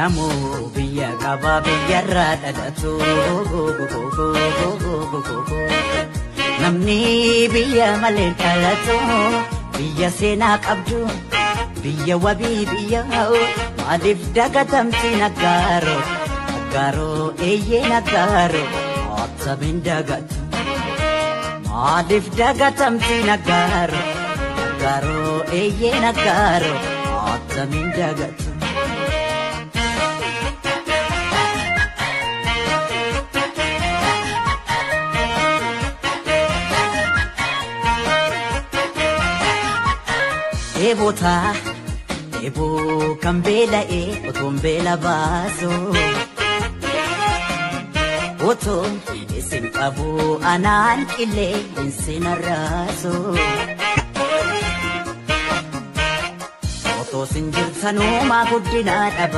Namuu biyya qabaa biyyarraa dhalatu. Namni biyya malee dhalatu biyya seenaa qabdu biyya wabii biyya maaliif dagatamti naggaaroo naggaaroo eeyyee naggaaroo attamiin dagatu maaliif dagatamti naggaaroo naggaaroo eeyyee naggaaroo attamiin dagatu. Dheebotaa dheeboo kan beela'ee otoon beela baasu otoon isin qabu anaan qillee isin arraasu otoo isin jirtanumaa guddinaa dhaba.